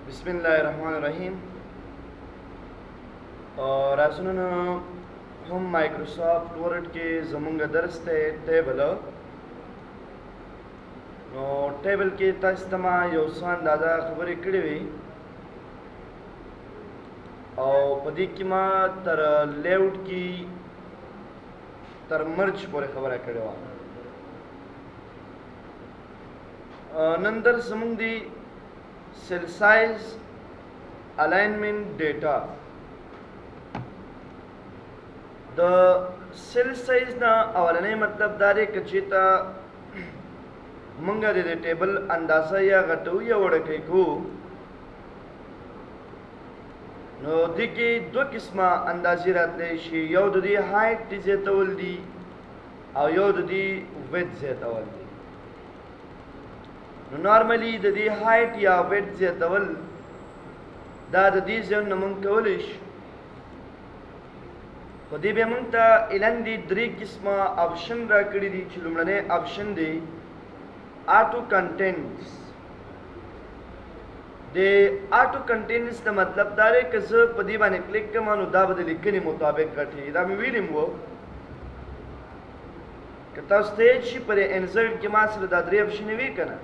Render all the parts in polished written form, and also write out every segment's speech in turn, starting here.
بسم الله الرحمن الرحیم. راځو نن هم مایکروسافټ ورډ کې زمونږ درس ته ټیبل. نو ټیبل کې تاسو ته ما یو څه اندازه خبرې کړې وې او په دې کې ما تر لیاوټ کې تر مرج پورې خبره کړې وه. نن درس زمونږ دی سیل سایز الاینمنت ډیټا. د سیل سایز نه اولنې مطلب دا دی که چېرته مونږ د دې ټیبل اندازه یا غټو یا وړوکی کوو، نو دې کې دوه قسمه اندازې راتلی شي. یو د دې هایټ زیاتول دي او یو د دې ویډ زیاتول دي. نو نارملی د دې هایټ یا ویډ زیاتول دا د دې ځای نه مونږ کولی شو، خو دې بیا مونږ ته الندې درې قسمه اپشن راکړي دي، چې لومړنی اپشن دی آټو کنټینټس. د آټو کنټینټس نه مطلب دا دی که زه په دې باندې کلیک کړم نو دا به د لیکنې مطابق غټېږي. دا مې ویلي وو که تاسو ته یاد شي، په دې انسرټ کې ما سره دا درې اپشنې وې که نه،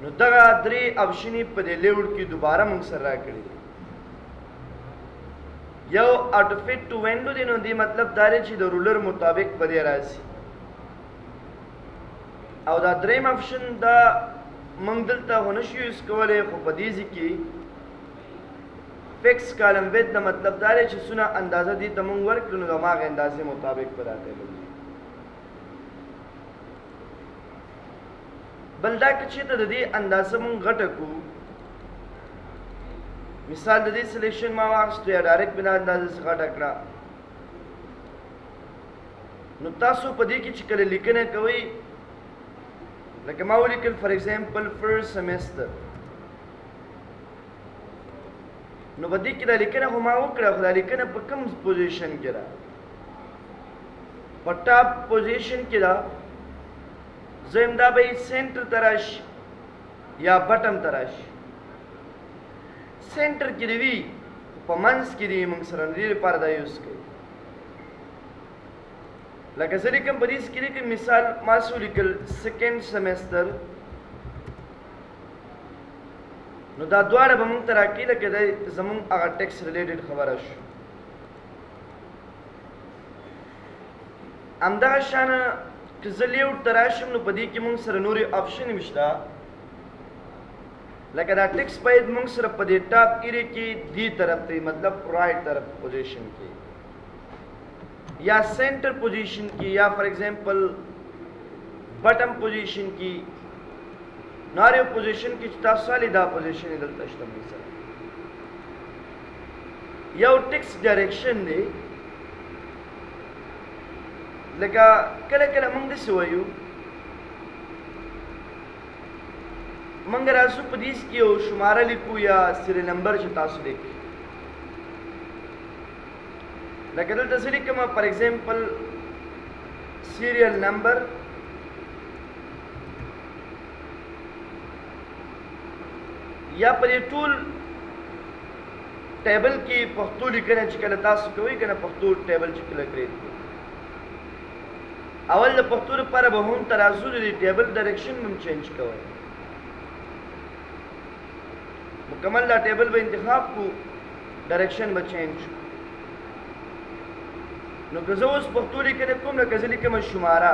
نو دغه درې اپشنې په دې لیوډ کې دوباره موږ سره راکړي دي. یو آټو فټ ټو وینډو دی، نو دې مطلب دا دی چې د رولر مطابق به دی راځي. او دا دریم اپشن دا موږ دلته خو نشو یوز کولی، خو په دې ځای کې فکس کالم ویډ نه مطلب دا دی چې څونه اندازه دې ته موږ ورکړو نو د هماغې اندازې مطابق به دا ټیبل وي. بل دا که چېرته د دې اندازه موږ غټه کړو، مثال د دې سلیکشن ما واخیستو یا ډایرکټ مې دا اندازه څه غټه کړه، نو تاسو په دې کې چې کله لیکنه کوئ، لکه ما ولیکل فار ایگزامپل فرست سیمستر، نو په دې کې دا لیکنه خو ما وکړه، خو دا لیکنه په کوم پوزیشن کې ده؟ په ټاپ پوزیشن کې ده. زه هم دا به یې سینټر ته راشي یا بټم ته راشي. سینټر کې دی وي، په منځ کې دی موږ سره، نو دې لپاره دا یوز کوي. لکه زه لیکم په دې کې لیکم، مثال ما څه ولیکل سیکنډ سیمستر، نو دا دواړه به موږ ته راکړي، لکه دا زموږ هغه ټیکس ریلیټډ خبره شو. همدغه شان که زه لیوټ ته راشم نو په دې کې موږ سره نورې آپشن هم شته، لکه دا ټیکس باید موږ سره په دې ټاپ ایرې کې دی طرف ته، مطلب رائټ طرف پوزیشن کې یا سینټر پوزیشن کې یا فار ایگزامپل بټم پوزیشن کې، نور یو پوزیشن کې چې تاسو والي دا پوزیشن دلته شته. موږ سره یو ټیکس ډایریکشن دی، لکه کله کله موږ داسې وایو، موږ راځو په دې کې یو شماره لیکو یا سیریل نمبر چې تاسو لیکئ، لکه دلته زه لیکم فار ایگزامپل سیریل نمبر، یا په دې ټول ټیبل کې پښتو لیکنه چې کله تاسو کوئ که نه، پښتو ټیبل چې کله کریټ کوئ، اول د پښتو لپاره به هم ترازو د دې ټیبل ډایریکشن هم چینج کوئ. مکمل دا ټیبل به انتخاب کو، ډایریکشن به چینج کو. نو که زه اوس پښتو لیکنه کوم، لکه زه لیکم شماره،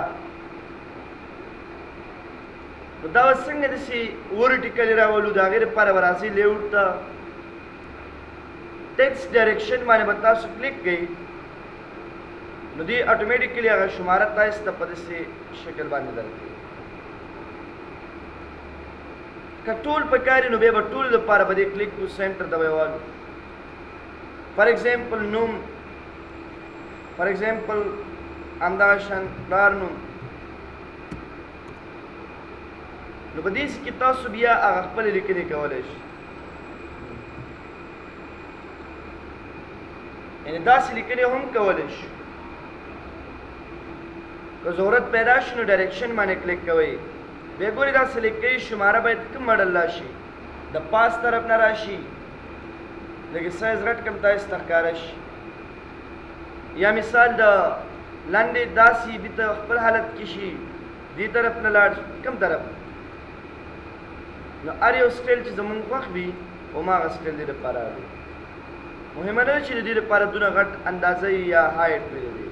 نو دا به څنګه داسې ورټیکلي راولو؟ د هغې لپاره به راځئ لیوټ ته، ټیکسټ ډایریکشن باندې به تاسو کلیک کړئ، نو دی اتوماتیکلی هغه شماره تاسو ته په داسې شکل باندې درکوي. که ټول پکاري نو بیا به ټول لپاره به دې کلیک کو، سنټر ته به یې والو. فار ایگزامپل نوم، فار ایگزامپل همدغه شان پلار نوم، نو په دې کې تاسو بیا هغه خپلې لیکنې کولی شئ. یعنی داسې لیکنې هم کولی شو. که ضرورت پیدا شي نو ډایریکشن باندې کلیک کوئ، بیا ګورئ دا سلیکټ کوئ شماره باید کوم ماډل راشي. د پاس طرف نه راشي، لږ سایز غټ کم تاسو ته ښکاره شي. یا مثال د لاندې داسې بیرته خپل حالت کې شي، دې طرف نه لاړ شي کوم طرف. نو هر یو سټایل چې زمونږ خوښ وي هماغه سټایل دې لپاره دی. مهمه نه ده چې د دې لپاره دونه غټ اندازه یا هایټ وي، د دې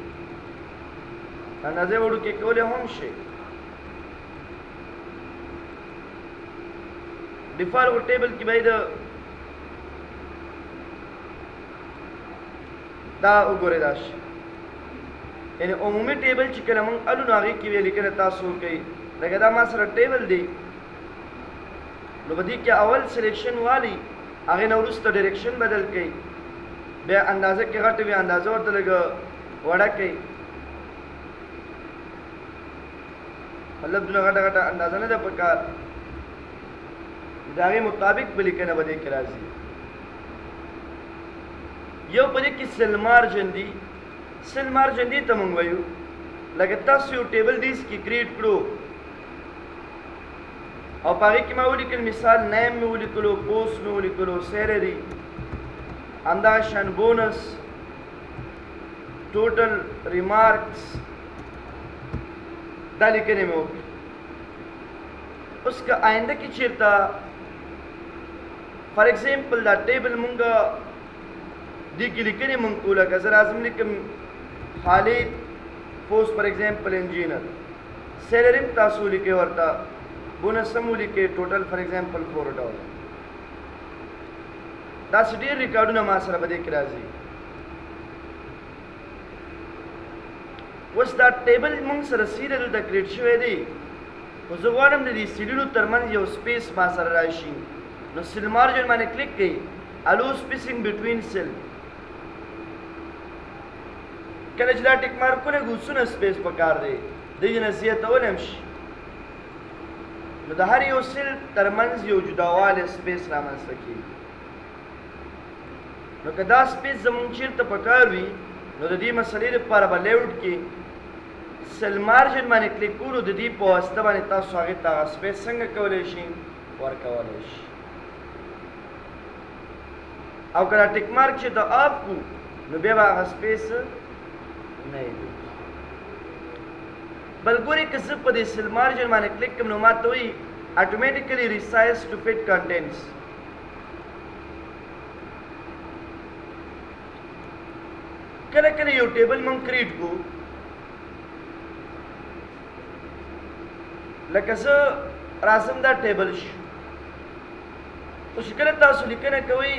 اندازه وړوکې کولی هم شي. ډیفالټ ټیبل کې باید دا وګورئ، دا شي یعنی عمومي ټیبل چې کله موږ الو نو هغې کې ویل کله تاسو کوي. لکه دا ما سره ټیبل دی، نو په دې کې اول سلیکشن والی، هغې نه وروسته ډایرکشن بدل کړئ، بیا اندازه کې غټه وي اندازه ورته لږ وړه کړئ. مطلب دونه غټه غټه اندازه نه ده پکار، د هغې مطابق به لیکنه به دې کې راځي. یو په دې کې سل مارجن دی، سل مارجن دی ته مونږ وایو. لکه تاسو یو ټیبل دیس کې کریټ کړو او په هغې کې ما ولیکل، مثال نیم مې ولیکلو، پوسټ مې ولیکلو، سیلري، همدا شان بونس، ټوټل ریمارکس، دا لیکنې مې وکړې. اوس که آینده کې چېرته فار ایگزامپل دا ټیبل مونږ دې کې لیکنې مونږ کوله، که زه راځم لیکم خالد پوسټ فار ایگزامپل انجینر، سیلري هم تاسو ولیکئ ورته، بونس هم ولیکئ، ټوټل فار ایگزامپل 4 ډالر. داسې ډېر ریکارډونه ما سره په دې کې راځي. اوس دا ټیبل مونږ سره سیده دلته کریټ شوی دی، خو زه غواړم د دې سیلونو ترمنځ یو سپیس ما سره راشي. نو سیل مارجن باندې کلیک کړئ، الو سپیسینګ بټوین سیل. کله چې دا ټیک مارک ولګو څونه سپیس پکار دی، دې نه زیاتولی هم شي. نو د هر یو سیل ترمنځ یو جداوالی سپیس رامنځته کېږي. نو که دا سپیس زمونږ چیرته پکار وي، نو د دې مسلې لپاره به لیاوټ کې سیل مارجن باندې کلیک کولو، د دې په واسطه باندې تاسو هغې ته هغه سپیس څنګه کولی شي ورکولی شي. او که دا ټیک مارک چې ته آف کو، نو بیا به هغه سپیس نه وي. بل ګورې که زه په دې سیل مارجن باندې کلیک کوم، نو ما ته وایي اتوماتیکلی ریسایز ټو فټ کنټینټس. کله کله یو ټیبل مونږ کریټ کو، لکه زه راځم دا ټیبل شو، خو چې کله تاسو لیکنه کوئ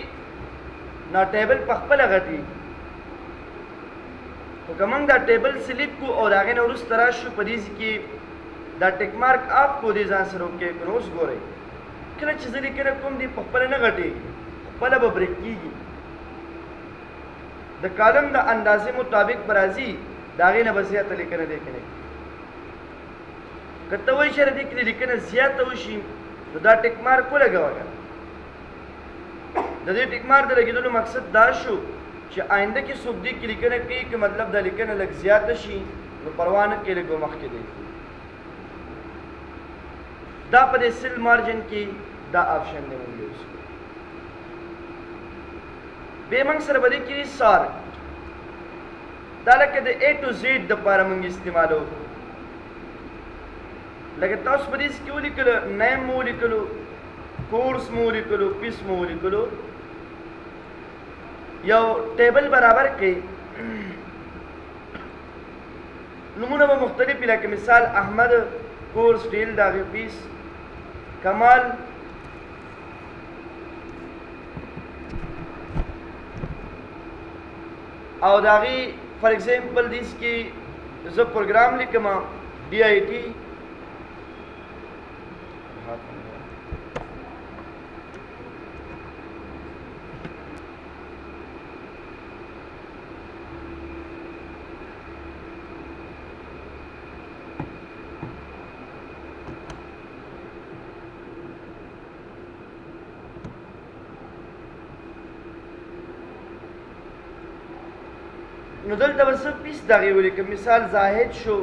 نو ټیبل په خپله غټېږي. خو که موږ دا ټیبل سلیکټ کړو او د هغې نه وروسته راشو په دې ځای کې دا ټیک مارک آف کړو، دې ځان سره اوکې کړو. نو اوس ګورئ کله چې زه لیکنه کوم، دې په خپله نه غټېږي، خپله به بریک کېږي. د کالم د اندازې مطابق به راځي، د هغې نه به زیاته لیکنه دی کې نه کېږي. که ته وایې چې دې کې لیکنه زیاته وشي، نو دا ټیک مارک ولګوه که. د دې ټیک مارک د لګېدلو مقصد دا شو چې آینده کې څوک دې کې لیکنه کوي، که مطلب دا لیکنه لږ زیاته شي نو پروا نه کوي، لږ به مخکې دی. دا په دې سیل مارجن کې دا آپشن دی مونږ یوز کړو. بیا موږ سره به دې کې سارټ، دا لکه د A to Z د پاره مونږ استعمالو. لکه تاسو په دې کې ولیکلو، نیم مو ولیکلو، کورس مو ولیکلو، پیس مو ولیکلو، یو ټیبل برابر کړئ. نمونه به مختلف، لکه مثال احمد کورس ډیل د هغې فیس، کمال او د هغې فار ایگزامپل دیس کې زه پروګرام لیکم ډي آی ټي، نو دلته به څه پیس دغې ولیکم. مثال زاهد شو،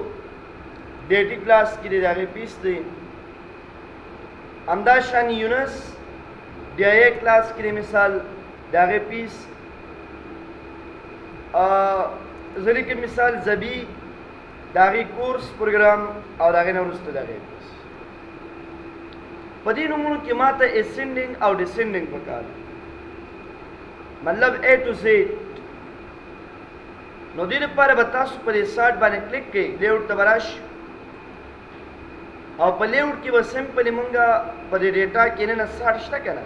ډیټي کلاس کې دی، د هغې پیس دی. همدا شان یونس ډي آی ای کلاس کې مثال د هغې فیس، زه لیکم مثال زبی د هغې کورس پروګرام او د هغې نه وروسته د هغې فیس. په دې نومونو کې ما ته اسینډینګ او ډیسینډینګ پکار، مطلب ای ټو زیډ. نو دې لپاره به تاسو په دې سارټ باندې کلیک کړئ، لیاوټ ته به راشئ او په لیاوټ کې به سمپلی مونږه په دې ډیټا کې نن سارټ شته که نه.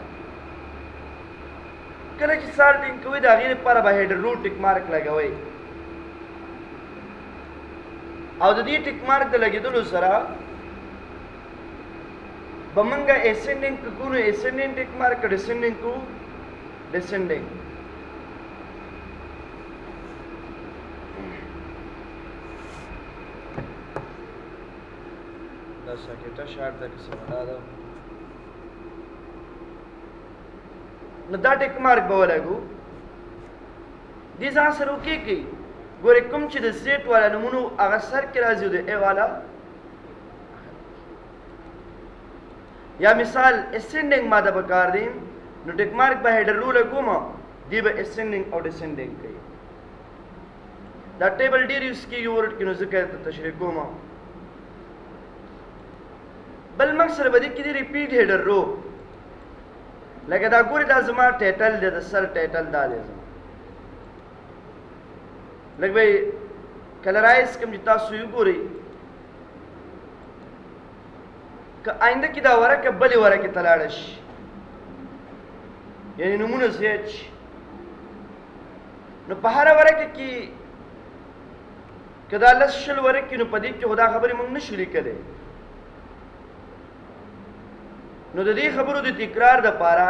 کله چې سارټینګ کوئ د هغې لپاره به هیډر رو ټیک مارک لګوئ او د دې ټیک مارک د لګېدلو سره به مونږه اسینډینګ کو نو اسینډینګ ټیک مارک، ډیسینډینګ کو ډیسینډینګ. دا ساکټه شارټ ده که څه بلا ده؟ نو دا ټیک مارک به ولګو، دې ځان سره وکې کوي. ګورې کوم چې د زیټ والا نمونو هغه سر کې راځي او د ای والا. یا مثال اسینډینګ ماده پکار دی، نو ټیک مارک به هډر رو لګوم، دی به اسینډینګ او ډیسینډینګ کوي. دا ټیبل ډیر یوز کیږي ورډ کې، نو ځکه ته تشریح کوم. بل موږ سره به دې کې دی ریپیټ هډر رو. لکه دا ګورې، دا زما ټایټل دی، د سر ټایټل دا دی. زما لږ به کلرایز کوم چې تاسو یې وګورئ، که آینده کې دا ورکه بلې ورکې ته لاړه شي، یعنې نومونه زیات شي، نو په هره ورکه کې که دا لس شل ورکې، نو په دې کې خو دا خبرې موږ نه شو لیکلی. نو د دې خبرو د تکرار دپاره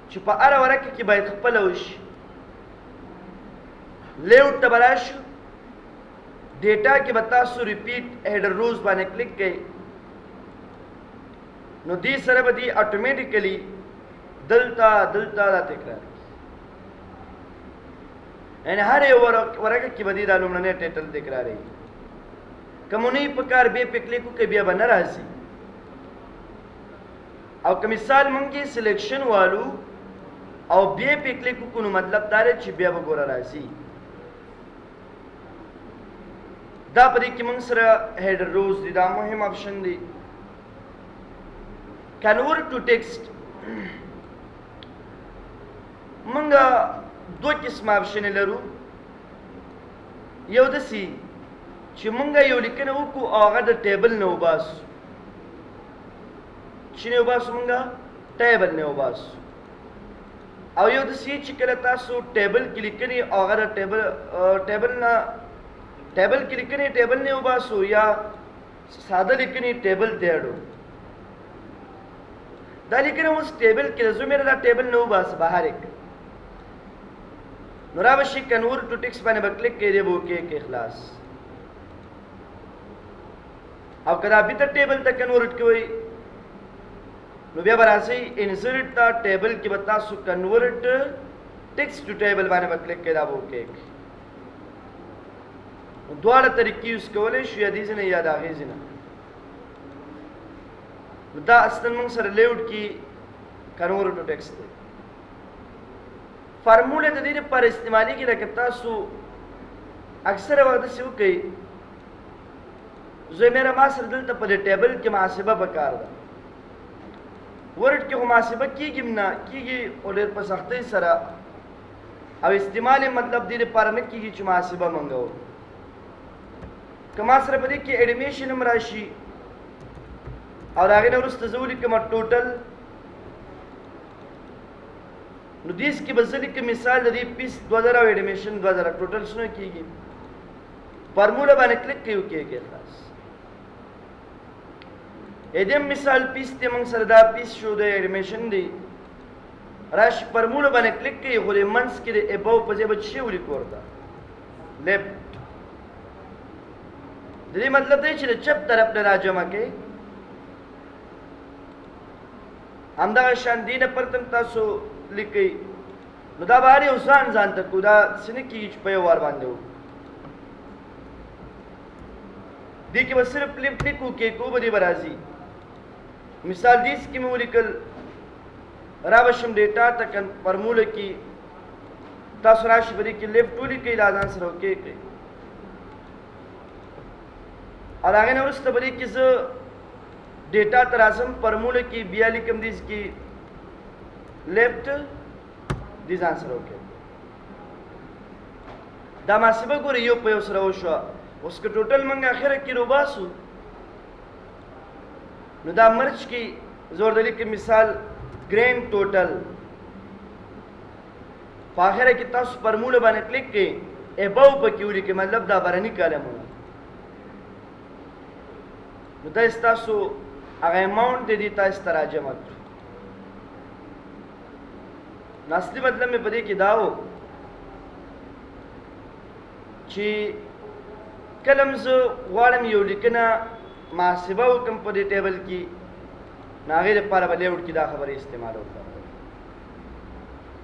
چې په هره ورکه کې باید خپله وشي، لیوټ ته به راشو، ډیټا کې به تاسو ریپیټ هیډر روز باندې کلیک کړئ، نو دې سره به دی اتوماتیکلی دلته دلته دا تکرار، یعنی هر یو ورقه کې به دی دا لومړنی ټایټل تکرارېږي. که مو نه په کار بیا پې کلیک وکړئ، بیا به نه راځي. او که مثال مونږ یې سلیکشن والو او بیا پې کلیک وکړو، نو مطلب دا دی چې بیا به ګوره راځي. دا په دې کې موږ سره هیډر روز دی، دا مهم آپشن دی. کنورټ ټو ټیکسټ، موږ دوه قسمه آپشن لرو. یو داسې چې موږ یو لیکنه وکړو او هغه د ټیبل نه وباسو، چې نه وباسو، موږ ټیبل نه وباسو. او یو داسې چې کله تاسو ټیبل کې لیکنې او هغه د ټیبل نه، ټیبل کې لیکنې ټیبل نه وباسو، یا ساده لیکنې ټیبل ته اړو. دا لیکنه اوس ټیبل کې ده، زه مې دا ټیبل نه وباسه بهر یې، نو را به شي کنورټ ټو ټیکس باندې به کلیک کوي، دی به اوکې کې خلاص. او که دا بیرته ټیبل ته کنورټ کوئ، نو بیا به راځئ انسرټ ته، ټیبل کې به تاسو کنورټ ټیکس ټو ټیبل باندې به کلیک کوئ، دا به اوکې کړي. دواړه طریقې یوز کولی شو، یا دې ځای نه یا د هغې ځای نه. نو دا اصلا موږ سره لیوټ کې کنورټ ټو ټیکس دی. فارموله د دې لپاره استعمالېږي، لکه تاسو اکثره وخت داسې وکړئ، زوی مې ما سره دلته په دې ټیبل کې محاسبه پکار ده. ورډ کې خو محاسبه کېږي هم نه کېږي، خو ډېر په سختۍ سره، او استعمال یې مطلب دې لپاره نه کېږي چې محاسبه مونږ وکړو. که ما سره په دې کې اډمیشن هم راشي او د هغې نه وروسته زه ولیکم ټوټل، نو دیس کې به زه لیکم مثال د دې فیس 2000 او اډمیشن 2000، ټوټل څونه کېږي؟ فارموله باندې کلیک کوي، کېږي خلاص. ادم مثال فیس ته موږ سره دا فیس شو، د اډمیشن دی، راشي فارموله باندې کلیک کوي، خو د منځ کې د ابو په ځای به څه ولیکو ورته؟ لیفټ. د دې مطلب دی چې د چپ طرف نه راجمع کړئ. همدغه شان دینه پرتم تاسو لیکئ، نو دا به هر یو ځان ځان ته کو، دا څه نه کېږي چې په یو وار باندې وکړو. دې کې به صرف لیفټ لیکو، کې کو به دې به راځي. مثال دیس کې مې ولیکل را به شم ډیټا ته کن فرموله کې تاسو راشي په دې کې لیفټ ولیکئ، دا ځان سره اوکې کړئ. او د هغې نه وروسته په دې کې زه ډیټا ته راځم، فرموله کې بیا لیکم دې کې لیفټ، دې ځان سره اوکې. دا محاسبه ګورئ یو په یو سره وشوه. اوس که ټوټل موږ اخره کې روباسو نو دا مرچ کې زه ورته لیکم مثال ګرینډ ټوټل، په اخره کې تاسو فرموله باندې کلیک کړئ، اباو پکې ولیکئ، مطلب دا برني کالمونه. نو دا ستاسو هغه اماونټ دی، دې تاسو ته راجمع کړو. نو اصلي مطلب مې په دې کې دا و چې کله هم زه غواړم یو لیکنه محاسبه وکړم په دې ټیبل کې، نو هغې دپاره به لیاوټ کې دا خبرې استعمالوم.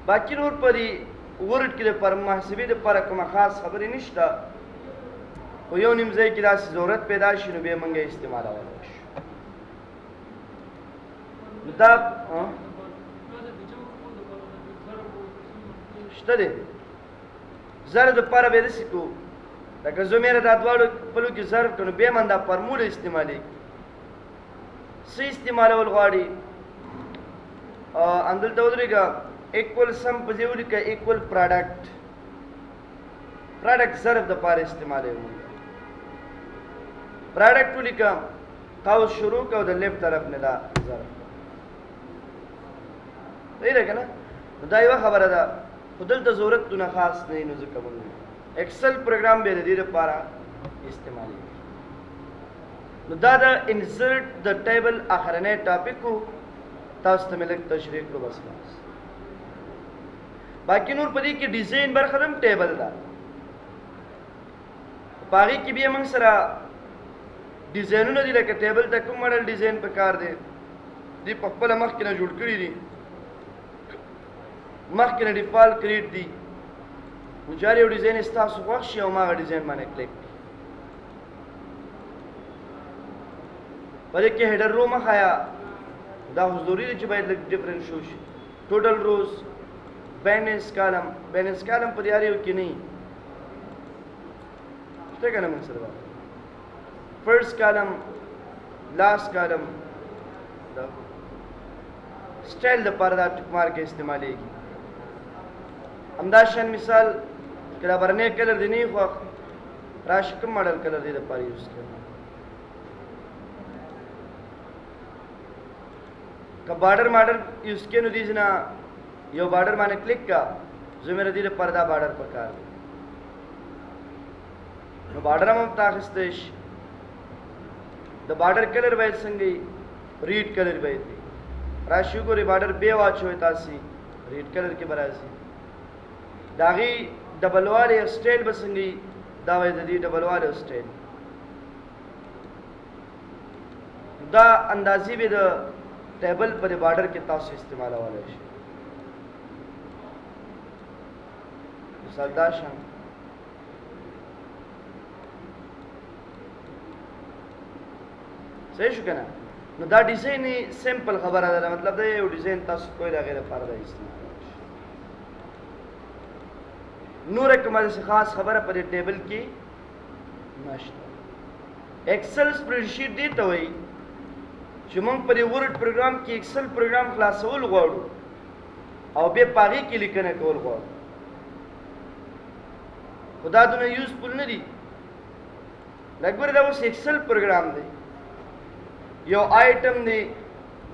باقي نور په دې ورډ کې د پر محاسبې دپاره کومه خاص خبرې نشته، خو یو نیم ځای کې داسې ضرورت پیدا شي نو بیا موږ یې استعمالولی شو. نو دا شته دی زر د پاره به داسې کوو لکه زه مېره دا دواړو خپلو کې ضرب کړو، بیا من دا فرموله استعمالېږي. څه استعمالول غواړي؟ همدلته ودرېږه، ایکول سم په ځای ولیکه ایکول پراډکټ. پراډکټ ضرب د پاره استعمالوي مونږ. پراډکټ ولیکه، قوس شروع کو د لیفټ طرف نه دا ضرب، صحیح ده که نه؟ نو دا یوه خبره ده، خو دلته ضرورت دونه خاص نه، نو ځکه مونږ ایکسل پروګرام به د دې لپاره استعمالېږي. نو دا د انسرټ د ټیبل اخرنی ټاپک وو، تاسو ته مې لږ تشریح کړو بس خلاص. باقي نور په دې کې ډیزاین برخه هم ټیبل ده، په هغې کې بیا موږ سره ډیزاینونه دي، لکه ټیبل ته کوم ماډل ډیزاین پکار دی، دوی په خپله مخکې نه جوړ کړي دي، مخکې نه ډیفالټ کریټ دي. نو چې هر یو ډیزاین ستاسو خوښ شي او هماغه ډیزاین باندې کلیک کړئ. په دې کې هډر رو مه ښایه، دا خو ضروري دی چې باید لږ ډیفرنس شو شي. ټوټل روز، بیلنس کالم، بیلنس کالم په دې هر یو کې نه وي، شته که نه موږ سره؟ فرست کالم، لاست کالم، دا سټایل د پاره دا ټیک مارک استعمالېږي. همدا شان مثال که دا برنی کلر دی نه خوښ، راشي کوم ماډل کلر دی د پاره یوز کړي. که بارډر ماډل یوز کړي نو دې نه یو بارډر باندې کلیک کا، زه مې دې لپاره دا بارډر پکار دی، نو بارډر هم تا اخیستی شي. د بارډر کلر باید څنګه وي؟ ریډ کلر باید وي. راشي وګورئ بارډر بیا واچوئ تاسې، ریډ کلر کې به راځي. د هغې ډبلوالی او سټایل به څنګه وي؟ دا وایي د دې ډبلوالی او سټایل دا اندازې به د ټیبل پر بارډر کې تاسو استعمالولی شئ. مثال دا شان صحیح شو کنه؟ نو دا ډیزاین سمپل خبره ده، مطلب دا یو ډیزاین تاسو کوی دا غیر لپاره دا استعمال. نور کومه داسې خاص خبره په دې ټیبل کې نشته. ایکسل سپریډشیټ دې ته وایي چې موږ په دې ورډ پروګرام کې ایکسل پروګرام خلاصول غواړو او بیا په هغې کې لیکنه کول غواړو، خو دا دونه یوزفول نه دي. لکه ګورې دا اوس ایکسل پروګرام دی، یو آیټم دی،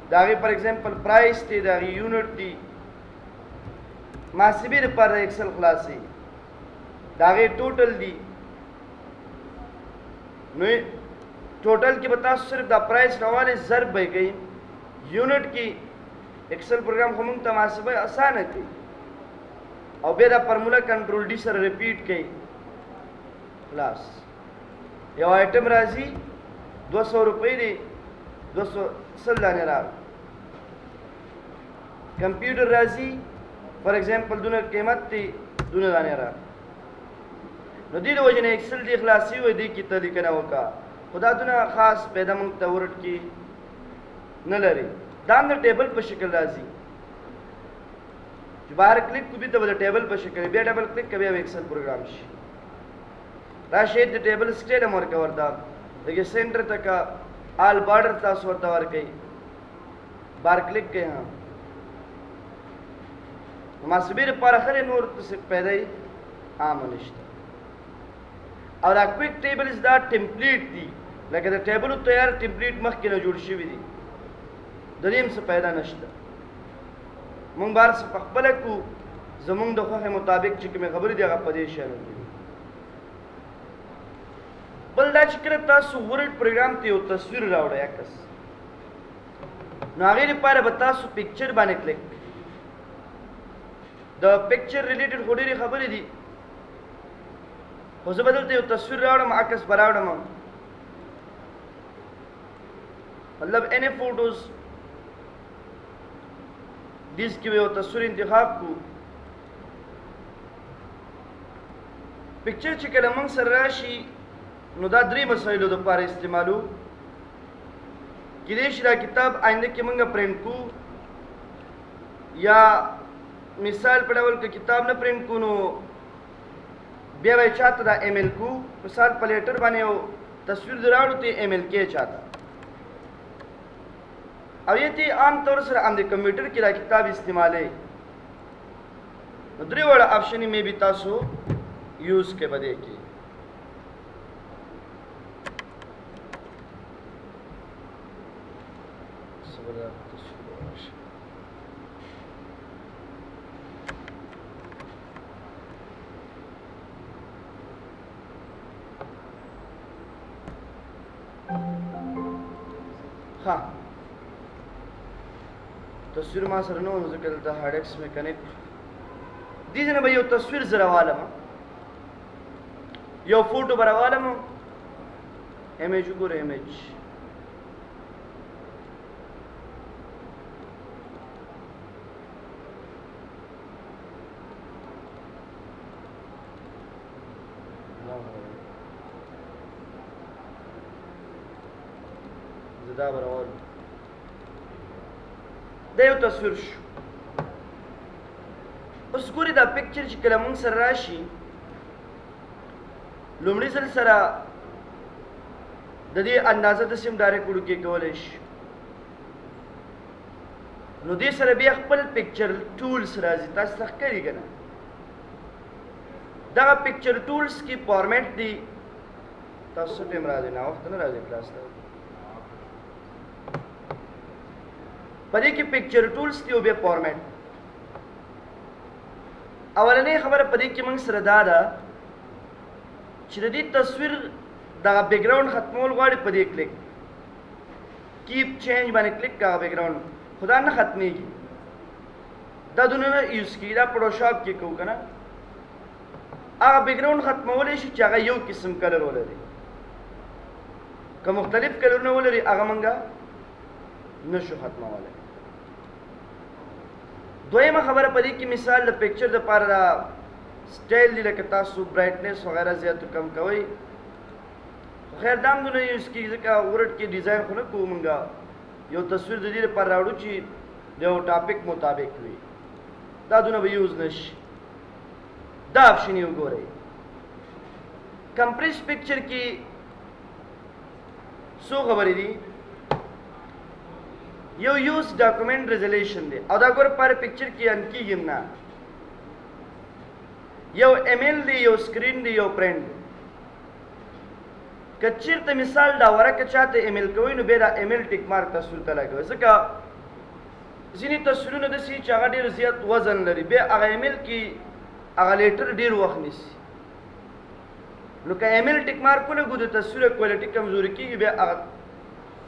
د هغې فار ایگزامپل پرایس دی، د هغې یونټ دی، محاسبې دپاره ایکسل خلاصوي، د هغې ټوټل دی. نو ټوټل کې به تاسو صرف دا پرایس راوالئ، ضرب به یې کوئ یونټ کې. ایکسل پروګرام خو موږ ته محاسبه اسانه کوي، او بیا دا فرموله کنټرول ډي سره ریپیټ کوي، خلاص. یو آیټم راځي 200 روپۍ دی، 200 دانې راغی. کمپیوټر راځي فار ایگزامپل دونه قیمت دی، دونه دانې راغی. نو دې د وجې نه ایکسل دې خلاصي وي، دې کې ته لیکنه وکړه، خو دا دونه خاص پیدا موږ ته ورډ کې نه لري. دا هم د ټیبل په شکل راځي. چې بهر کلیک کو به ته د ټیبل په شکل، بیا ډبل کلیک کوي او ایکسل پروګرام شي. راشي د ټیبل سټایل هم ورکه ورته، دغه سنټر تک آل بارډر تاسو ورته ورکئ، بار کلیک کوي. ها، محاسبې لپاره ښه نور څه پیدا عام نشته. او دا کویک ټیبلز دا ټیمپلیټ دي، لکه د ټیبلو تیار ټیمپلیټ مخکې نه جوړ شوي دي، د دې هم څه پیدا نشته. مونږ به هر څه په خپله کړو، زمونږ د خوښې مطابق چې کومې خبرې دي هغه په دې شیانو کې دي. بل دا چې کله تاسو ورډ پروګرام ته یو تصویر راوړئ عکس، نو هغې لپاره به تاسو پکچر باندې کلیک. د پکچر ریلیټډ خو ډېرې خبرې دي، خو زه به دلته یو تصویر راوړم، عکس به راوړم، مطلب اینی فوټوز دیس کې یو تصویر انتخاب کو. پکچر چې کله موږ سره راشي نو دا درې مسایلو دپاره استعمالو. کیدای شي دا کتاب آینده کې موږ پرنټ کو، یا مثال په ډول که کتاب نه پرنټ کو نو بیا به چاته دا ایمیل کو. مثال په لیټر باندې یو تصویر دې راوړو، ته ایمیل کې چاته، او یې ته عام طور سره هم د کمپیوټر کې دا کتاب استعمالوي. نو درې واړه آپشن مې به تاسو یوز کې بده کې. صبر تصویر راشي. ها، تصویر ما سره نو ځکه دلته هارډ ډیسک مې کنیکټ دي. ځنه به یو تصویر زه راوالم، یو فوټو به راوالم. ایمیج وګوره، ایمیج زه دا به راوالم. دا یو تصویر شو. اوس ګوري دا پکچر چې کله مونږ سره راشي لومړي ځل سره د دې اندازه د سیم ډایرکټ وړوکی کولی شي. نو دې سره بیا خپل پکچر ټولز راځي، تاسو ته ښکاري که نه؟ دغه پکچر ټولز کې فارمیټ دی. تاسو څه ټایم راځئ؟ ناوخته نه راځئ کلاس ته؟ په دې کې پکچر ټولز دی او بیا فارمیټ. اولنۍ خبره په دې کې موږ سره دا ده چې د دې تصویر دغه بیکګراوند ختمول غواړي، په دې کلیک کیپ چینج باندې کلیک کا، بیکګراوند خدا نه ختمېږي. دا دونه نه یوز کیږي، دا فوټوشاپ کې کوو که نه. هغه بیکګراوند ختمولی شي چې هغه یو قسم کلر ولري، که مختلف کلرونه ولري هغه مونږ نشو ختمولی. دویمه خبره په دې کې مثال د پکچر د پاره دا سټایل دی، لکه تاسو برایټنس وغیرہ زیات کم کوئ. خو خیر دا هم دونه یوز کېږي، ځکه ورډ کې ډیزاین خو نه کوو مونږ، یو تصویر د دې لپاره راوړو چې د یو ټاپک مطابق وي، دا دونه به یوز نه شي. دا آپشن یې وګورئ. کمپریس پکچر کې څو خبرې دي. یو یوز ډاکومنټ ریزولیشن دی، او دا ګور پر پکچر کې ان کیږي نه. یو ایمیل دی، یو سکرین دی، یو پرنټ دی. که چیرته مثال دا ورکه چاته ایمیل کوي نو بیا دا ایمیل ټیک مارک تصویر ته لګوي، ځکه ځینې تصویرونه داسې چې هغه ډېر زیات وزن لري، بیا هغه ایمیل کې هغه لیټر ډېر وخت نیسي. نو که ایمیل ټیک مارک ولګو د تصویر کوالټي کمزوري کېږي، بیا هغه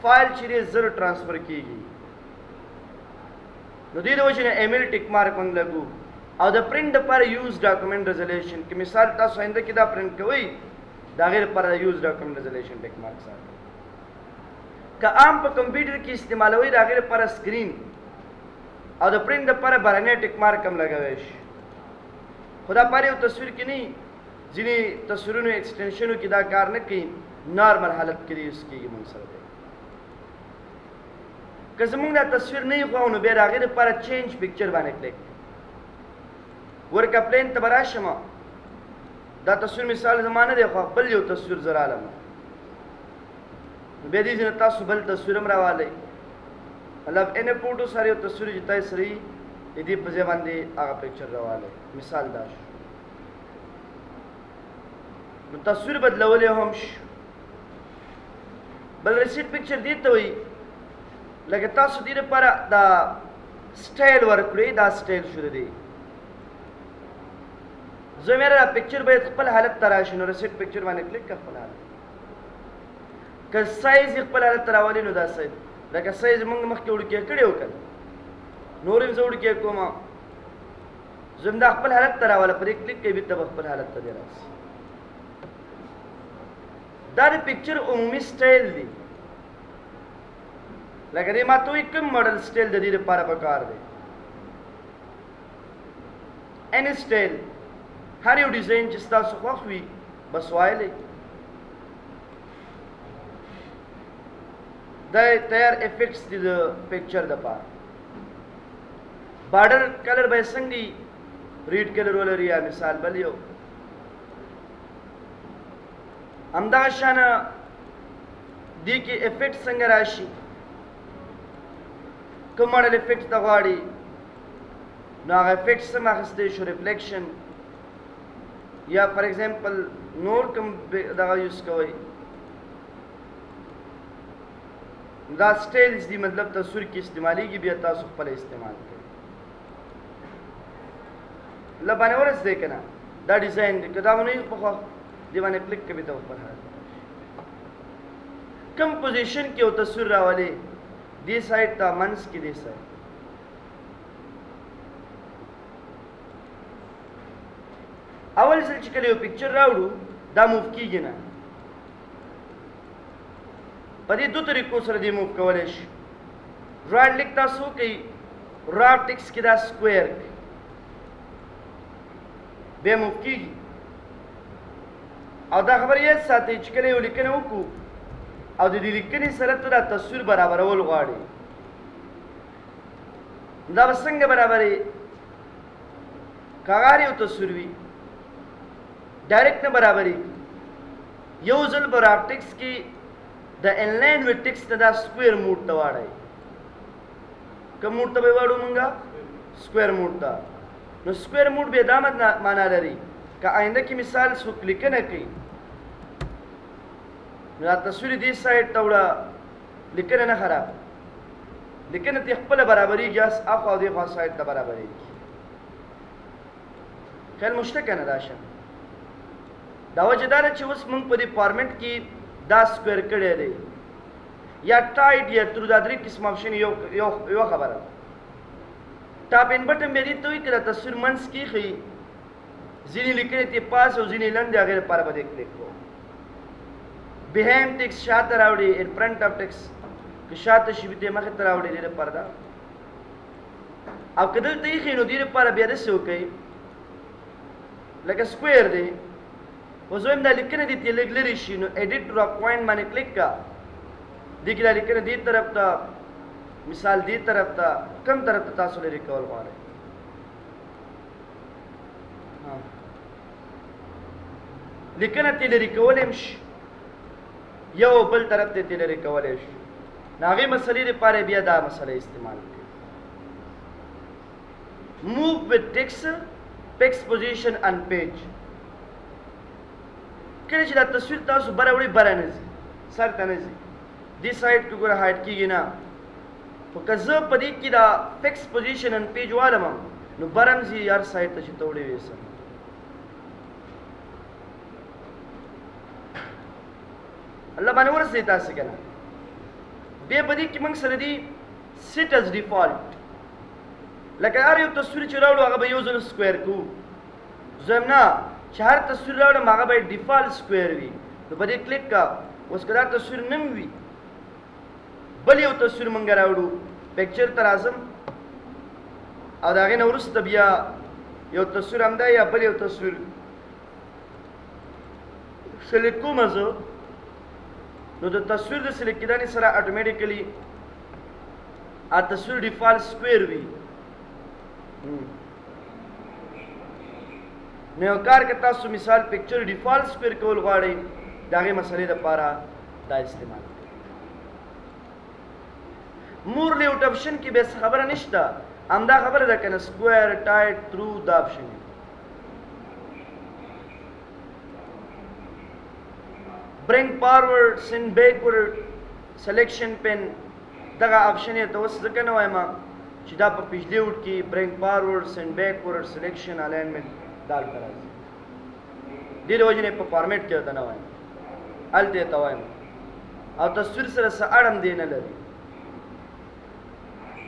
فایل چې دی زر ترانسفر کېږي. نو دې د وجې نه ایمیل ټیک مارک موږ لګو. او د پرنټ دپاره یوز ډاکومنټ ریزولیشن کې مثال تاسو آینده کې دا پرنټ کوئ، د هغې لپاره د یوز ډاکومنټ ریزولیشن ټیک مارک ساتئ. که عام په کمپیوټر کې استعمالوئ د هغې لپاره سکرین او د پرنټ دپاره بهرنی ټیک مارک هم لګوی شي. خو دا پر یو تصویر کې نه، ځینې تصویرونو ایکسټنشنو کې دا کار نه کوي، نارمل حالت کې یوز کېږي موږ سره دی. که زمونږ دا تصویر نه وي خو نو بیا د هغې لپاره چینج پکچر باندې کلیک. ورکه پلین ته به راشم، دا تصویر مثال زما نه دی، خو بل یو تصویر زه رالم. نو بیا دې ځای نه تاسو بل تصویر هم راوالئ، مطلب ان فوټو سره یو تصویر چې تاسو سره وي، د دې په ځای باندې هغه پکچر راوالئ. مثال دا شو، نو تصویر بدلولی هم شو. بل ریسیټ پکچر دې ته وایي، لکه تاسو دې لپاره دا سټایل ورکړئ، دا سټایل شو د دې. زه مې دا پکچر باید خپل حالت ته راشي، نو ریسیټ پکچر باندې کلیک کړه، خپل حالت که سایز یې خپل حالت ته راولي، نو دا سایز لکه سایز موږ مخکې وړوکی کړی و که نه، نور یې زه وړوکی کوم، زه هم دا خپل حالت ته راوله، په دې کلیک کوي، بېرته به خپل حالت ته دی راسي. دا د پکچر عمومي سټایل دی. لکه دې ما ته وایي کوم ماډل سټایل د دې لپاره پکار دی، ان سټایل هر یو ډیزاین چې ستاسو خوښ وي بس وایلی. دا تیار افیکټس دي د پکچر د پاره. بارډر کلر به څنګه وي، ریډ کلر ولري یا مثال بل یو. همدغه شان دې کې افیکټ څنګه راشي، کوم ماډل افیکټ ته غواړي، نو هغه افیکټ څنګه اخیستی شو، ریفلیکشن یا فار ایگزامپل نور کوم دغه یوز کوئ. دا سټایلز دي، مطلب تصویر کې استعمالیږي، بیا تاسو خپل استعمال کوئ. لبانه ورسېدی که نه، دا ډیزاین دی، که دا ونه یې پخوا دې باندې کلیک کوي ته خپل حالت کم پوزیشن کې یو تصویر راولي، دې سایډ ته، منځ کې، دې سایډ. اول ځل چې کله یو پکچر راوړو دا موو کیږي نه، په دې دوه طریقو سره دې موو کولی شي. رایټ لیک تاسو کوي، را ټیکس کې دا سکویر بیا موو کیږي. او دا خبره یاد ساتئ چې کله یو لیکنه وکړو او د دې لیکنې سره ته دا تصویر برابرول غواړې، دا به څنګه برابرې؟ که هغه یو تصویر وي ډایرکټ نه برابرېږي. یو ځل به راپټکس کې د انلاین وی ټیکس نه دا سکویر موډ ته واړئ. کوم موډ ته به واړو مونږه؟ سکویر موډ ته. نو سکویر موډ به دا معنا لري که آینده کې مثال څوک لیکنه کوي، نو دا تصویر دې سایډ ته وړه، لیکنه نه خراب، لیکنه ته خپله برابرېږي، اس اخوا او دې خوا سایډ ته برابرېږي. خیال مو شته که نه؟ دا شی دا وجه دا ده چې اوس موږ په دې فارمټ کې دا سکویر کړی دی، یا ټایټ یا ترو، دا درې قسم اپشن یو یو یو خبره ده. ټاپ ان بټن بیا دې ته وایي که دا تصویر منځ کې ښیي، ځینې لیکنې ترې پاس او ځینې لاندې، هغې لپاره به دې کلیک کوو. بیهایند ټیکس شاته راوړي، ان فرنټ اف ټیکس که شاته شي بیا مخې ته راوړي، دې لپاره ده. او که دلته ایښی نو دې لپاره بیا داسې وکړئ لکه سکویر دی، اوس وایم دا لیکنه دې ترې لږ لرې شي، نو ایډیټ ډراپ پوینټ باندې کلیک کړه، دې کې دا لیکنه دې طرف ته، مثال دې طرف ته، کم طرف ته تاسو لرې کول غواړئ. لیکنه ترې لرې کولی هم شي، یو بل طرف ته ترې لرې کولی شي. نو هغې مسلې لپاره بیا دا مسله استعمال کړئ. Move with text, fix position on page. کله چې دا تصویر تاسو بره وړي، بره نه ځي، سر ته نه ځي، دې سایډ کې ګوره هایډ کېږي نه. خو که زه په دې کې دا فکس پوزیشن ان پیج والم، نو بره هم ځي، هر سایډ ته چې ته وړې وې سم. الله باندې ورسېږئ تاسې که نه؟ بیا په دې کې موږ سره دي سیټ از ډیفالټ، لکه هر یو تصویر چې راوړو هغه به یو ځل سکویر کوو. زه وایم نه، چې هر تصویر راوړم هغه باید ډیفالټ سکویر وي، نو په دې کلیک کا. اوس که دا تصویر نم وي، بل یو تصویر مونږ راوړو، پکچر ته راځم او د هغې نه وروسته بیا یو تصویر همدا یا بل یو تصویر سلیکټ کوم زه، نو د تصویر د سلیکټ کېدنې سره اټومیټیکلی ا تصویر ډیفالټ سکویر وي. نو یو کار که تاسو مثال پکچر ډیفالت سکویر کول غواړئ، د هغې مسئلې دپاره دا استعمال. مور لیوټ اپشن کې بیا څه خبره نشته، همدا خبره ده که نه، سکویر ټایټ ترو دا اپشن دی. برینګ فارورډ، سند بیکورډ، سلیکشن پین، دغه اپشن یې ته اوس ځکه نه وایم چې دا په پیج لیوټ کې برینګ فارورډ، سند بیکورډ، سلیکشن، الاینمنټ دا هلته راځي. دې د وجې نه په فارمیټ کې ورته نه وایم، هلته یې ته وایم. او تصویر سره څه اړم دی نه لري.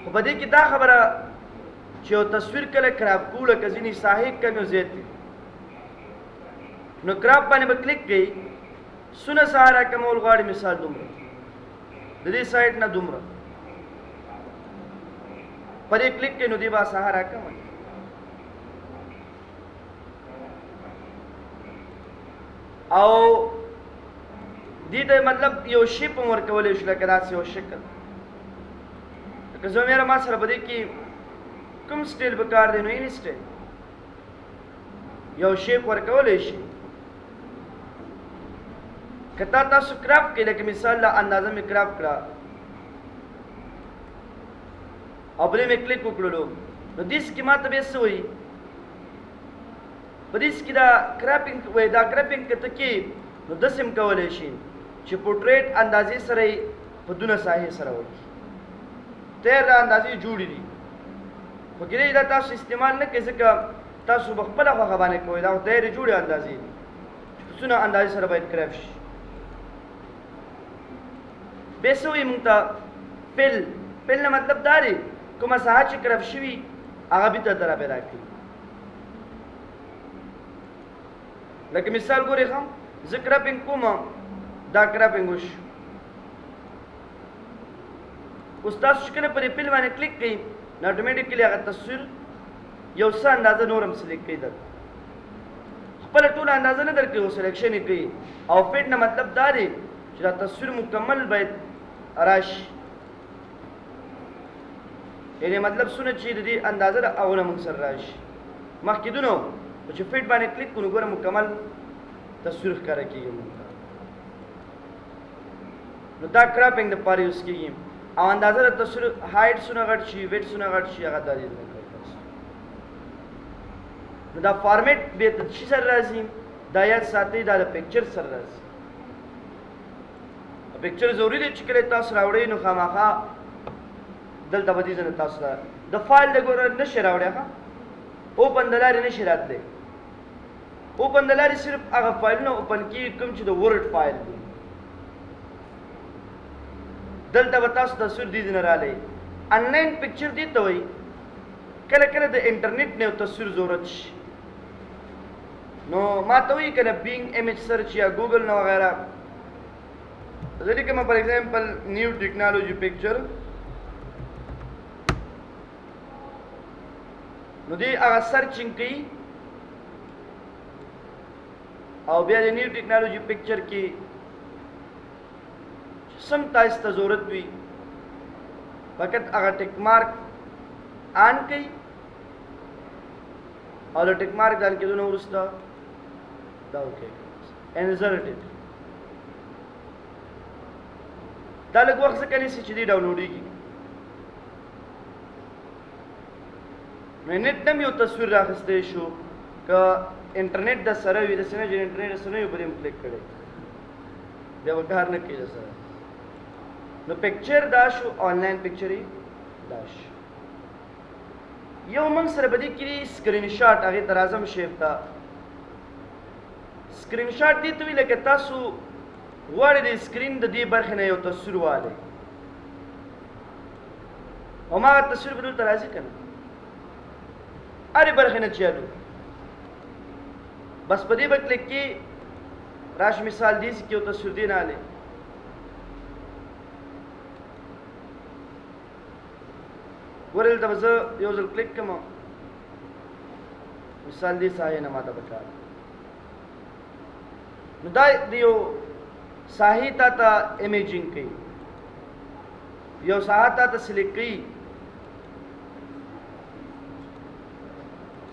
خو په دې کې دا خبره چې یو تصویر کله کراپ کوو، لکه ځینې ساحې کمې او زیاتې، نو کراپ باندې به کلیک کوي، څونه ساحه راکمول غواړي، مثال دومره د دې سایډ نه دومره، په دې کلیک کوي نو دې به ساحه راکمه. او دې ته مطلب یو شیپ هم ورکولی شو، لکه داسې یو شکل. لکه زه میره ما سره په دې کې کوم سټایل په کار دی، نو اینی سټایل یو شیپ ورکولی شي. که تا تاسو کراپ کړئ، لکه مثال له اندازه مې کراپ کړه او پرې مې کلیک وکړلو، نو دې کې ما ته بیا څه وایي په دې کې دا کراپینګ وایي. دا کراپینګ که ته کې نو داسې هم کولی شي چې پورټریټ اندازې سره یې په دونه ساحې سره وکړي. تیر دا اندازې جوړې دي، خو کېدای دا تاسو استعمال نه کړئ، ځکه تاسو به خپله خوښه باندې کوئ. دا خو تیارې جوړې اندازې دي چې په څونه اندازې سره باید کراپ شي. بیا څه وایي مونږ ته؟ فل. فل نه مطلب دا دی کومه ساحه چې کراپ شوي هغه بیرته ته را پیدا کړي. لکه مثال ګورې ښه، زه کراپینګ کوم، دا کراپینګ وشو. اوس تاسو چې کله په دې فل باندې کلیک کړئ، نو اټومیټیکلی هغه تصویر یو څه اندازه نور هم سلیکټ کوي. درته خپله ټوله اندازه نه درکوي، خو سلیکشن یې کوي. او فټ نه مطلب دا دی چې دا تصویر مکمل باید راشي، یعنی مطلب څونه چې د دې اندازه ده هغه نه موږ سره راشي. مخکې دونه خو چې فټ باندې کلیک کړو، نو ګوره مکمل تصویر ښکاره کېږي موږ ته. نو دا کراپینګ د پاره یوز کېږي. او اندازه د تصویر هایټ څونه غټ شي، ویټ څونه غټ شي، هغه دا دې نه کوي تاسو. نو دا فارمیټ به د څه سره راځي، دا یاد ساتئ، دا د پکچر سره راځي. پکچر ضروري دی چې کله تاسو راوړئ نو خامخا دلته به دې ځنه تاسو د فایل د ګوره نشي راوړی، ښه اوپن د لارې نشي راتلی. اوپن د لارې صرف هغه فایلونه اوپن کیږي کوم چې د ورډ فایل دی. دلته به تاسو تصویر دې ځنه رالی. انلاین پکچر دې ته وایي کله کله د انټرنیټ نه یو تصویر ضرورت شي، نو ما ته وایي کنه بینګ ایمیج سرچ یا ګوګل نه وغیرہ. زه لیکم فار ایگزامپل نیو ټیکنالوژي پکچر، نو دی هغه سرچینګ کوي او بیا د نیو ټیکنالوژي پکچر کې سم تاسو ته ضرورت وي فقط هغه ټیک مارک آن کوي او د ټیک مارک آن کېدو نه وروسته دا وکړي انزرټ. دا لږ وخت ځکه نیسي چې دی ډاونلوډېږي. نو نت نم یو تصویر راخستی شو که انټرنیټ د سره وي، داسې نه چې انټرنیټ د سره نه وي په دې هم کلیک کړی بیا به کار نه کوي د سره. نو پکچر دا شو، آنلاین پکچر یې دا شو. یو موږ سره په دې کې سکرین شاټ، هغې ته راځم شیپ ته. سکرین شاټ دې ته وي لکه تاسو غواړئ د سکرین د دې برخې نه یو تصویر والی، او ما تصویر به دلته راځي که نه، هرې برخې نه چې الو بس په دې به کلیک کې راش. مثال دې کې یو تصویر دی نه الی، ګوره دلته به زه یو ځل کلیک کړم، مثال دې ساحې نه ماته پکار. نو دا د یو ساحې تا ته امیجینګ کوي، یو ساحه تا ته سلیکټ کوي.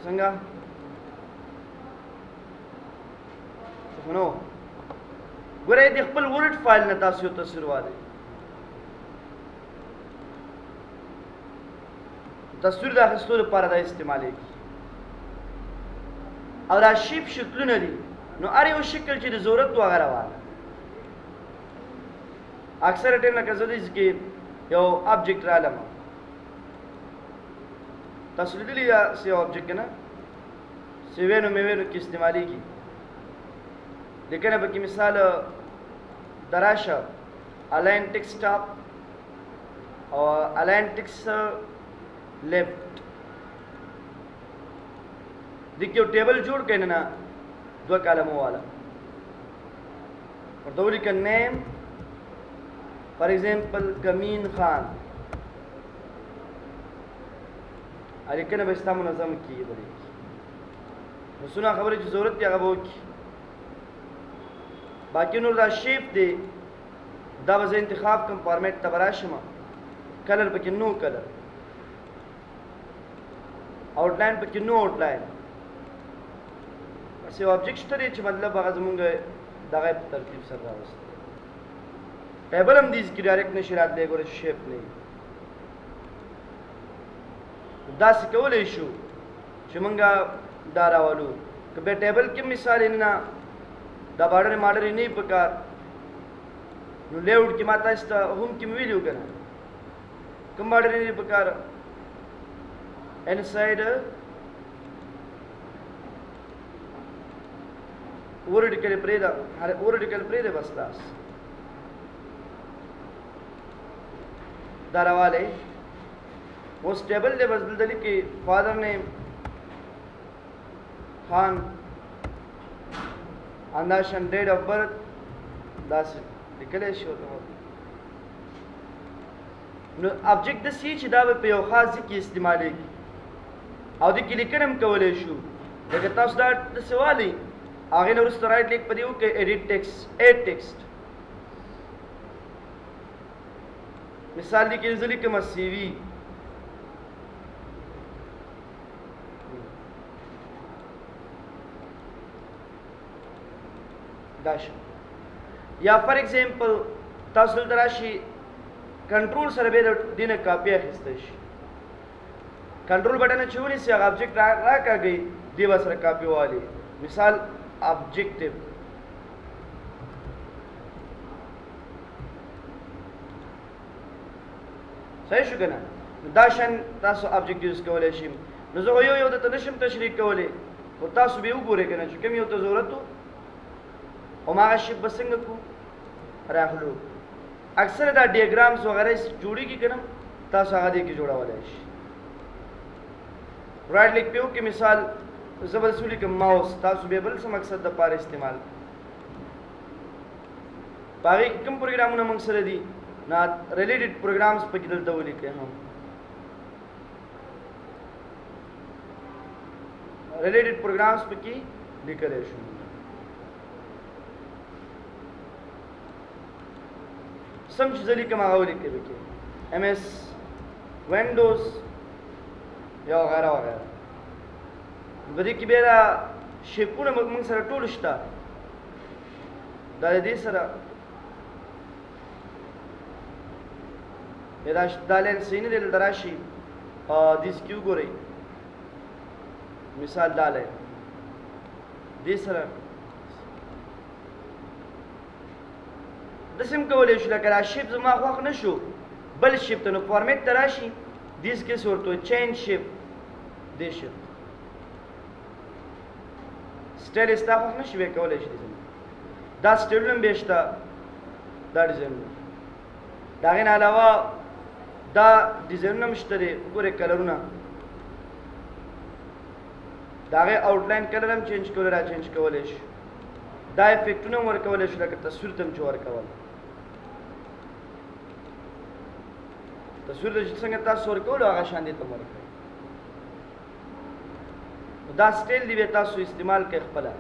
څنګه نو ګورئ د خپل ورډ فایل نه تاسو یو تصویر والئ. تصویر د اخیستو لپاره دا استعمالېږي. او دا شیپ شکلونه دي، نو هر یو شکل چې د ضرورت و هغه روانه. اکثره ټیم لکه زه دې کې یو ابجیکټ رالم، تاسو لیدلی یا څه یو ابجیکټ که نه سیوینو میوینو کې استعمالېږي. لیکنه پکې مثال دراشه الاین ټیکس ټاپ او الاین ټیکس لیفټ، د کې یو ټیبل جوړ کړئ نه دوه کالمو والا، ورته ولیکه نیم فار ایگزامپل کمین خان، لیکنه به ستا منظم کېږي په دې کې. نو څونه خبرې چې ضرورت دی هغه به وکړي. باقي نور دا شیپ دی، دا به زه انتخاب کوم، فارمیټ ته به راشم، کلر پکې نو کلر، آوټ لاین پکې نو آوټ لاین. بس یو ابجیکټ شته دی چې مطلب هغه زمونږ دغه په ترتیب سره راوستی. ټیبل هم دې کې ډایرکټ نشي راتلی، ګوره چې شیپ نه وي. داسې کولی شو چې مونږ دا راولو. که بیا ټیبل کې مثال نه دا باډر ماډر نه پکار، نو لیاوټ کې ما تاسو ته هم کې ویلو کنه کوم باډر نه پکار، انسایډ ورټیکل پرې دا ورټیکل پرې ده، بس لاس دا راواله. اوس ټیبل دی، بس دلته لیکي فادر نیم خان، انداشن ډیټ اف برث، داسې لیکلی شي ورته. نو ابجیکټ داسې چې دا به په یو خاص ځای کې استعمالېږي او د کې لیکنه هم کولی شو. لکه تاسو دا داسې والئ، هغې نه وروسته رایټ لیک په دې وکړئ، ایډیټ ټیکسټ، ایډ ټیکسټ. مثال دې کې زه لیکم سی وي، دا شي. یا فار ایگزامپل تاسو دلته راشي، کنټرول سره به د دې نه کاپي اخیستی شي. کنټرول بټن چې ونیسي هغه ابجیکټ راکاږي، دی به سره کاپي والي. مثال ابجیکټیو صحیح شو کنه؟ دا شان تاسو ابجیکټ یوز کولی شئ. نو زه یو یو درته نشم تشریح کولی، خو تاسو به وګورئ که نه چې کوم یو ته ضرورت و، هماغه شی به څنګه کو راخلو. اکثره دا ډیاګرامز وغیره جوړیږي که نه، تاسو هغه دې کې جوړولی شئ. رایټ لیک پیو کې مثال زه به داسې ولیکم ماوس، تاسو بیا بل څه مقصد دپاره استعمال. په هغې کې کوم پروګرامونه موږ سره دي، نو ریلیټډ پروګرامز پکې دلته ولیکئ. هم ریلیټډ پروګرامز پکې لیکلی شو. سم چې زه لیکم هغه ولیکئ پکې، ایم ایس وینډوز یا وغیره وغیره. په دې کې بیا دا شیپونه موږ سره ټول شته. دا د دې سره دا دا لین صحیح نه دی، دلته راشي دې کې وګورئ. مثال دا لین دې سره داسې هم کولی شو. لکه دا شیپ زما خوښ نه شو، بل شیپ ته، نو فارمیټ ته راشي، دیس کې ورته چینج شیپ، دې شیپ سټایل ستا خوښ نه شي، بیا کولی شي دا سټایلونه هم بیا شته، دا ډیزاینونه. د هغې نه علاوه دا ډیزاینونه هم شته دی. وګورئ کلرونه، د هغې آوټلاین کلر هم چینج کولی را چینج کولی شي. دا افیکټونه هم ورکولی شو، لکه تصویر ته هم چې ورکول، تصویر ته چې څنګه تاسو ورکولو هغه شان دې ته هم ورکوي. دا سټایل دی، بیا تاسو استعمال کړئ خپله.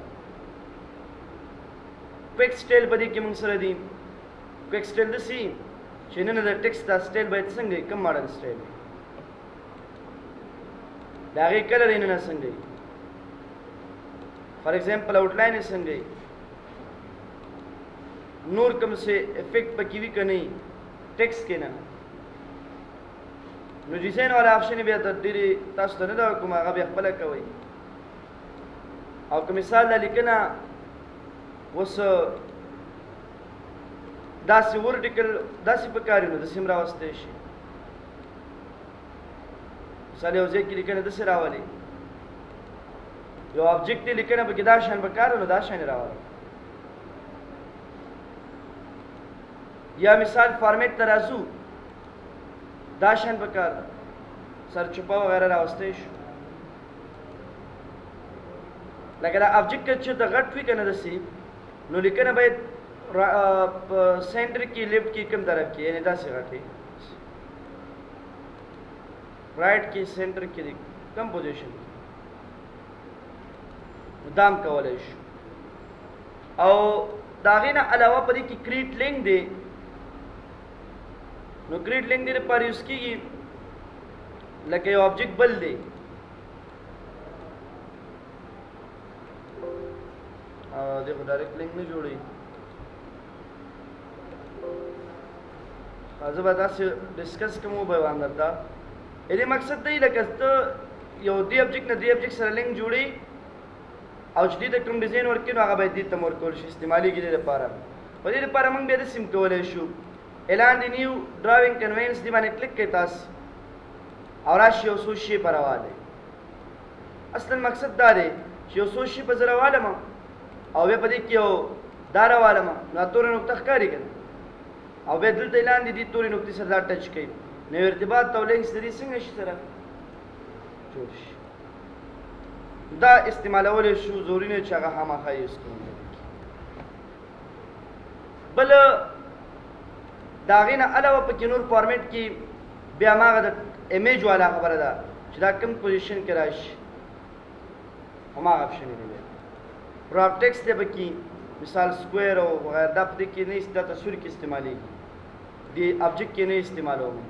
کویک سټایل په دې کې موږ سره دی. کویک سټایل داسې چې نن د ټیکسټ دا سټایل باید څنګه وي، کوم ماډل سټایل وي، د هغې کلر یې نن څنګه وي، فار ایگزامپل آوټلاین یې څنګه وي. نور کوم څه افیکټ پکې وي که نه ټیکس کې نه. نو ډیزاین والا آپشن بیا تر ډېرې تاسو ته نه ده کوم، هغه بیا خپله کوئ. او که مثال دا لیکنه اوس داسې ورټیکل داسې پکار وي نو داسې هم راوستی شي. مثال یو ځای کې لیکنه داسې راولي، یو آبجیکټ دی لیکنه پکې دا شان پکار نو دا شان راولي. یا مثال فارمیټ ته راځو، دا شان پکار ده، سرچپه وغیره راوستی شو. لکه دا آبجیکټ که چېرته غټ وي که نه داسې، نو لیکنه باید په سینټر کې لیفټ کې کوم طرف کې، یعنې داسې غټې رائټ کې سینټر کې دی کوم پوزیشن کې دام کولای شو. او د هغې نه علاوه په دې کې کریټ لینک دی، نو کریټ لینک دې لپاره یوز کېږي لکه یو آبجیکټ بل دی، دې خو ډایرکټ لینک نه جوړوي. زه به داسې ډسکس کوم وبه وایم درته. د دې مقصد دی لکه ته یو دې ابجیکټ نه دې ابجیکټ سره لینک جوړي او چې دې ته کوم ډیزاین ورکړي نو هغه باید دې ته هم ورکول شي، استعمالېږي دې لپاره. په دې لپاره موږ بیا داسې هم کولی شو، اعلان دی نیو ډراوینګ کنوینس دی باندې کلیک کړئ تاسو او راشي یو څو شیپ راوالی. اصلا مقصد دا دی چې یو څو شیپ زه راوالم او بیا په دې کې یو دا راوالم، نو توره نقطه ښکاري که نه، او بیا دلته لاندې دې تورې نقطې سره دا ټچ کوي، نو ارتباط او لینک د دې څنګه شي سره جوړ شي. دا استعمالولی شو، ضروري نه چې هغه خامخا یوز کوو. بل د هغې نه علاوه پکې نور فارمیټ کې بیا هماغه د امیج والا خبره ده چې دا کوم پوزیشن کې راشي هماغه اپشن دی. بیا پراپ ټیکس دی پکې، مثال سکویر او وغیره، دا په دې کې نه، دا تصویر کې استعمالېږي، دې ابجیکټ کې نه استعمالوو موږ.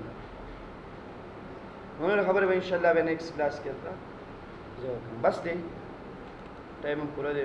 نور خبرې به انشاءالله بیا نیکسټ کلاس کې درته زه وکړم. بس دی ټایم هم پوره دی.